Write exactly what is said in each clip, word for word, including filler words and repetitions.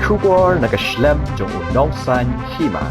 Khubor na ka shlem jong u Nongsaiñ Hima.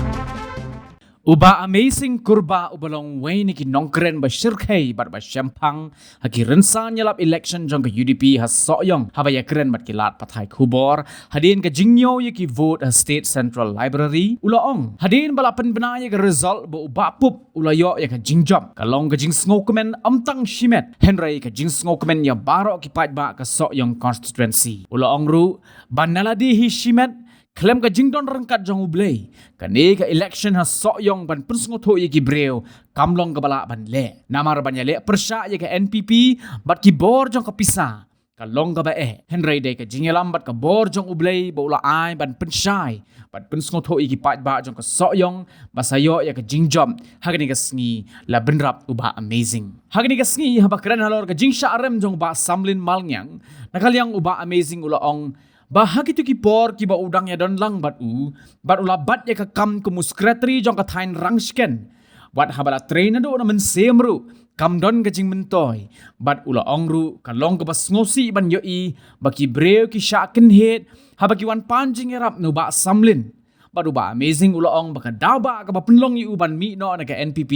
U Bah Amazing Kurbah uba long uwei na ki nongkren ba shyrkhei bad ba shemphang ha ki rynsan ïalap election jong ka U D P ha Sohiong, haba ïakren bad ki lad pathai khubor hadien ka jingñiew ïa ki vote ha State Central Library, u la ong hadien ba la pynbna ïa ka result ba u Bah Pup u la ïoh ïa ka jingjop, ka long ka jingsngewkmen ym tang shimet hynrei ka jingsngewkmen ïa baroh ki paidbah ka Sohiong constituency. U la ong ruh ba na lade hi shimet, khlem ka jingdon ryngkat jong U Blei, kane ka election ha Sohiong ban pynsngewthuh ïa ki briew kam long kaba lah ban leh. Namar ban ïaleh pyrshah ïa ka N P P bad ki bor jong ka pisa ka long kaba eh, hynrei dei ka jingïalam bad ka bor jong U Blei ba u la ai ban pynshai bad pynsngewthuh ïa ki paidbah jong ka Sohiong ba sa ïoh ïa ka jingjop. Ha kane ka sngi la bynrap u Bah Amazing. Ha kane ka sngi haba kren halor ka jingshah rem jong u Bah Samlin Malngiang, na ka liang u Bah Amazing u la ong ba ha kito ki por kiba u dang ïadon lang bad u, bad u la bat ïa ka kam kum u secretary jong ka thaiñ Rangshken, wat haba la trei naduh na mynsiem ruh kam don ka jingmyntoi. Bad u la ong ruh ka long kaba sngewsih ban ïohi ba ki briew ki shah kynhied haba ki wan pan jingïarap na u Bah Samlin. Bad u Bah Amazing u la ong ba ka daw ba kaba pynlong ïa u ban mih noh na ka N P P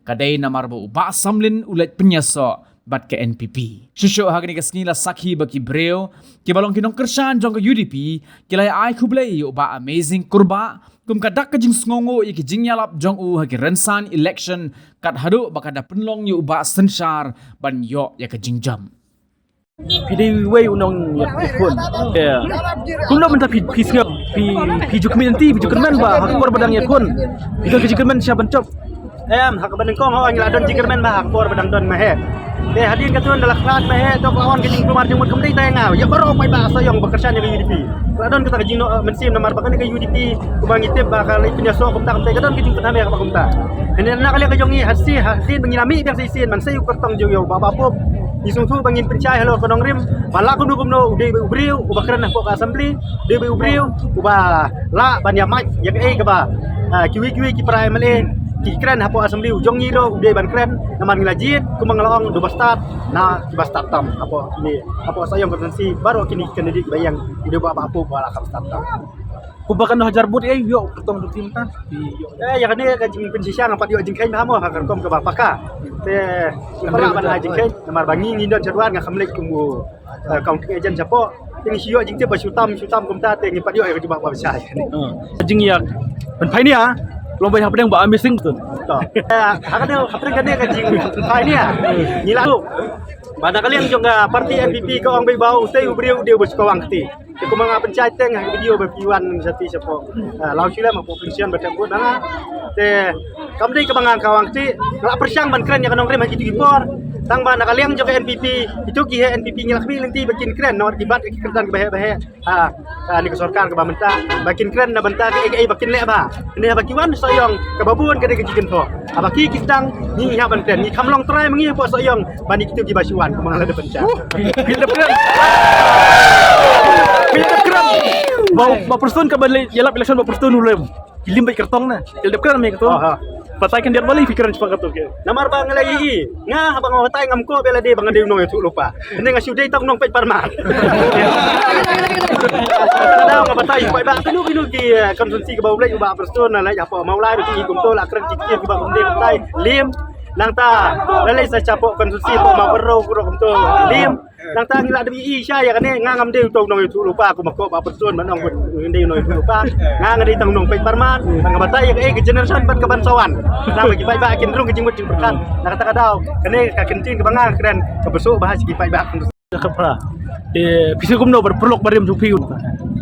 ka dei namar ba u Bah Samlin u leit pynïasoh bad ka N P P. Shuh shuh ha kane ka sngi la sakhi ba ki briew kiba long ki nongkyrshan jong ka U D P ki la ai khublei ïa u Bah Amazing Kurbah kum ka dak ka jingsngewnguh ïa ki jingïalap jong u ha ki rynsan election, kat haduh ba ka da pynlong ïa u Bah synshar ban ïoh ïa ka jingjop. Phi dei uwei u nongïakhun. Kumno mynta phi, phi sngew, phi, phi ju kmen, phi ju kmen ba ha ka por ba dang ïakhun phi don ka jingkmen sha ban jop? Em, ha kaba nyngkong ho ngi la don jingkyrmen ba ha ka por ba dang don ma heh. Te hadien katto da la khlad ma heh, to ka wan ka jingkulmar jingmut kam dei tang ïa nga, ïa baroh paidbah Sohiong ba kyrshan ïa ka U D P. Ka la don kata ka jingnoh mynsiem namar ba kane ka U D P kumba ngi tip ba ka leit pynïasoh kumta kumta, ka don ka jingpynhap ïa kaba kumta. Hynrei na ka liang ka jong ngi, ha shi, hadien ba ngi la mih biang shisien, man sa ïa u kyrtong jong ïa u Bah Bah Pup, ngi sngewthuh ba ngin pynshai halor ka nongrim ba la kumno kumno u dei u briew uba kren hapoh ka assembly, u dei u briew uba lah ban ïa mad ïa kaei kaba, ah, kiwei kiwei ki para M L A ki kren hapoh assembly, u jong ngi ruh u dei ban kren namar ngi la jied kumba nga la ong, u dei ba stad na kiba stad tam hapoh kine, hapoh Sohiong constituency baroh kine ki candidate ba ïeng, u dei u Bah Bah Pup ba la kam stad tam. Kumba ka nonghajar vote ïa ïoh kyrtong jong phi mynta. Eh, ïa kane ka jingpynshisha nga pat ïoh jingkheiñ bha mo ha ka rukom kaba paka. Te ngi pat lah ban ai jingkheiñ namar ba ngi ngi don sha duar, nga kham leit kum u, eh, counting agent shapoh. Te ngi shu ïoh jingtip ba shu tam shu tam kumta te ngi pat ïoh ïa ka jubab ba bishar. Hmm. Jingïa ban pioneer long ba hapdeng ba Amazing tu. To. Eh, ha kane hapdeng kane ka jingpioneer ngi la ba na ka liang jong ka party N P P ka ong ba u tei u briew u dei ba shu kawang kti. Te kumba nga pynshai teng ha ka video ba phi wan sha ti shapoh, ah, Law Shilem hapoh pension ba tep vote na nga. Te kam dei kaba nga kawang kti, nga la pyrshang ban kren ïa ka nongrim ha kito ki por. Tang ba na ka liang jong ka N P P kito ki heh N P P ngi la khmih lynti ba kin kren, namar ki bat ki kyrdan kiba heh ba heh ha, ha kane ka sorkar kaba mynta, ba kin kren na bynta kaei kaei ba kin leh bha. Kane haba ki wan Sohiong kaba bun ka dei ka jingkynthoh. Haba ki ki sdang ngi ngi hap ban kren, ngi kham long trai ma ngi hapoh Sohiong ban ïa kito kiba shu wan kumba nga la dep pynshai. Phi la dep kren. Phi la dep kren. Ba, ba Prestone kaba leit ïalap election ba Prestone u lem. Ki lim beit kyrtong na. Phi la dep kren me kyrtong. Aha. Batai khyndiat balei phi kren shaphang kato ke? Namar ba nga la ïohi, nga haba nga batai ngam kwah ba lade ba nga dei u nongïathuhlypa. Hynrei nga shu dei tang u nongpeit parman. Nga batai ba kino kino ki, eh, constituency kiba u leit u Bah Prestone, la leit hapoh Mawlai ruh ki kumto, la kren ki ktien kiba kumne batai lim. Nangta la leit sa shapoh constituency hapoh Mawkyrwat ruh kumto lim. Nangta ngi la dep ïohi sha ïa kane, nga ngam dei uto u nongïathuhlypa kumba kwah Bah Prestone ban ong, ngi dei u nongïathuhlypa. Nga nga dei tang u nongpeit parman, tang nga batai ïa kaei ka generation bad kaban sa wan. Nang ba ki paidbah kin rung ka jingmut jingpyrkhat. Na kata ka daw kane ka ktien kaba nga kren kaba suk bha sha ki paidbah. Ka pra. Eh, phi sngew kumno bad paralok barim jong phi?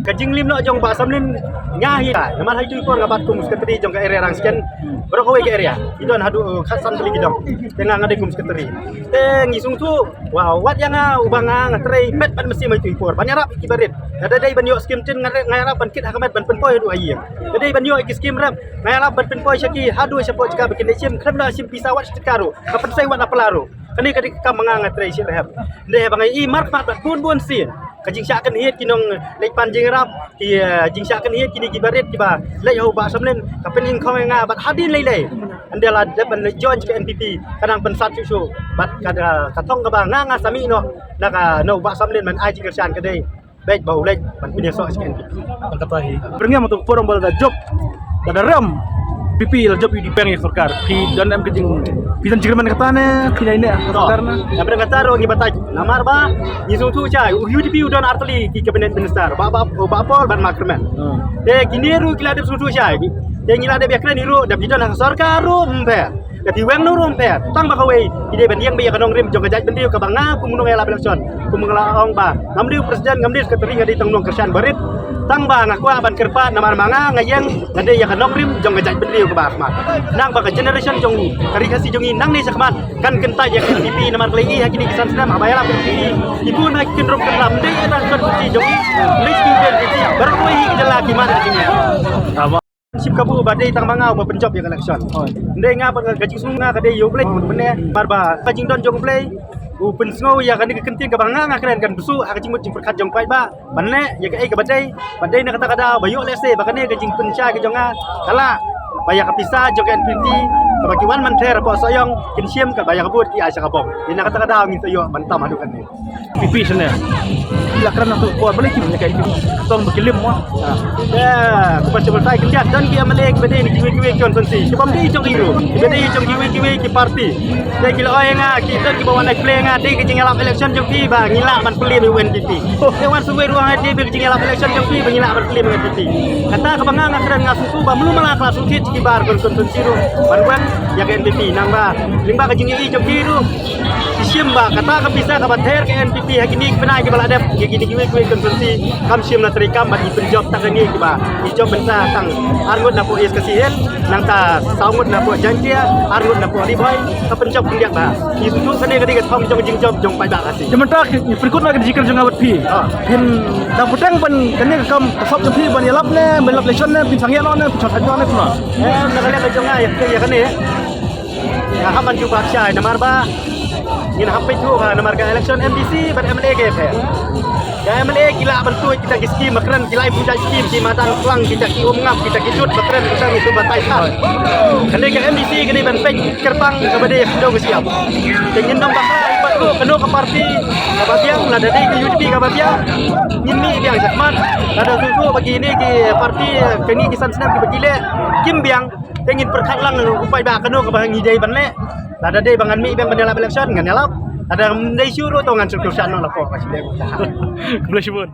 Ka jinglim noh jong Bah Samlin nga hi ka. Namar ha itu i por nga bat kum secretary jong ka area Rangshken. Baroh kawei ka area. Ki don haduh, eh, khatsan tylli ki dong. Te nga nga dei kum secretary. Te ngi sngewthuh, wow, wat ïa nga uba nga nga trei met bad mynsiem ha itu i por ban ïarap ki barit. Nga da dei ban ïoh skim tin, nga dei, nga ïarap ban kit ha ka met ban pynpoi haduh ha ïing. Nga dei ban ïoh ki skim rep, nga ïarap ban pynpoi sha ki haduh shapoh jaka ba kin leit shim, khlem da shim pisa wat sha tyngka ruh. Ka pynsei wat na pla ruh. Kane ka dei ka kam ba nga nga trei shi rep. Hynrei ba nga i markhmat bad bun bun sien, ka jingshah kynhied ki nongleit pan jingïarap, ki, eh, jingshah kynhied kine ki barit kiba leit ha u Bah Samlin ka pynïngkhong ïa nga bad hadien lei lei. Ynda la dep ban leit join ka N P P ka nang pynsat shuh shuh bad ka, ka thong kaba nga nga sa mih noh na ka, na u Bah Samlin ban ai jingkyrshan ka dei bad ba u leit ban pynïasoh sha ka N P P. Kata hi. Pyrngem to por ba la jop, ba da rem P P la jop ïa u dipeng ïa sorkar. Phi don em ka jing, phi don jingkyrmen kata ne phi nai ne sorkar na? Ïa pyrngem kata ruh ngi batai. Namar ba ngi sngewthuh shai, u U D P u don artylli ki cabinet minister, ba, ba, ba Paul bad ma Kyrmen. Te kine ruh ki la dep sngewthuh shai. Te ngi la dep ïakren ruh, da phi don ha sorkar ruh ym pher, da phi weng ruh ym pher. Tang ba kawei ki dei ban ïeng beit ïa ka nongrim jong ka jaitbynriew kaba nga kum u nongïalap election, kum nga la ong ba ngam dei u president, ngam dei u secretary, nga dei tang u nongkyrshan barit. Tang ba nga kwah ban kyrpad namar ma nga nga ïeng nga dei ïa ka nongrim jong ka jaitbynriew kaba khmat. Nang ba ka generation jong ka Ri Khasi jong ngi nangne shakhmat kan kyntait ïa ka N P P namar ka lei ha kine ki san snem haba ïalap ka N P P. Ki bun ha ki kynrum kynram dei ïa ka constituency jong ngi. Lei ki ïa ka N P P baroh kawei hi ki jylla ki man ha kine. Shim kabu ba dei tang ma nga uba pynjop ïa ka election. Ndei nga ba ka jingsngew nga ka dei ïa U Blei mynne namar ba ka jingdon jong U Blei u pynsngew ïa kane ka kyntien kaba nga nga kren kan bsu ha ka jingmut jingpyrkhat jong paidbah. Ban leh ïa kaei kaba dei, ba dei na kata ka daw ba ïoh lehse ba kane ka jingpynshai ka jong nga ka lah ba ïa ka pisa jong ka N P P kaba ki wan mynther hapoh Sohiong kin shim kaba ïa ka vote ki ai sha ka bong. Ïa na kata ka daw ngin sa ïoh ban tam haduh kane. P P shane. Ki la kren na tu por ba leh kim ïa ka N P P. Tong ba ki lim mo. Ya, ku ba sibol tai kin ïa don ki M L A kiba dei na kiwei kiwei ki constituency. Ki bym dei jong ki ruh. Kiba dei jong kiwei kiwei ki party. Te ki la ong ïa nga, ki don kiba wan ai plie ïa nga, dei ka jingïalap election jong phi ba ngi lah ban plie ïa u N P P. Te wan sngewbha ruh ïa nga, dei ka jingïalap election jong phi ba ngi lah ban plie ïa u N P P. Kata kaba nga nga kren nga sngewthuh ba mlu mala ka la sngewthuh ki bar kon kon sngewthuh ruh ban wan ïa ka N P P nang ba lyngba ka jingïohi jong phi ruh ki shim ba kata ka pisa kaba ther ka N P P ha kine ki bnai kiba la dep ïa kine kiwei kiwei constituency kam shym la treikam ba ki pynjop tang kane kiba ki jop mynta tang arngut na pdeng East Khasi Hills. Nangta saw ngut na pdeng Jaintia, ar ngut na pdeng Ri Bhoi, ka pynjop khyndiat ba. Ngi sngewthuh kane ka dei ka thong jong jingjop jong paidbah Khasi. Te mynta ngi pynkut na ka jingkren jong nga bad phi. Ah. Phin da puteng ban kane ka kam ka sop jong phi ban ïalap ne, ban ïalap election ne, phin sangeh noh ne, phin sangeh noh ne phi. Eh, na ka liang ka jong nga ïa, ïa kane. Nga hap ban jubab shai namar ba ngin hap peit ruh ba namar ka election M D C bad M L A ka ïapher. Ka M L A ki lah ban tuid kita ki skim ba kren, ki lai phew jait skim, ki madan plang, kita ki um ngap, kita ki jut ba kren, kita ki sum batai sat. Kane ka M D C kane ban peit kyrpang kaba dei ka dong ka siap. Te ngin nang bakla ïa pat ruh kano ka parti kaba biang, lada dei ka U D P kaba biang ngin mih biang shakhmat. Lada shu shu ba kine ki parti kine ki san snem kiba ki leh kim biang. Te ngin pyrkhat lang u paidbah kano kaba ngi dei ban leh. Lada dei ba ngan mih biang ban ïalap election ngan ïalap. Lada ym dei shuh ruh to ngan shu kyrshan noh la pok ka shu dei. Khublei shibun.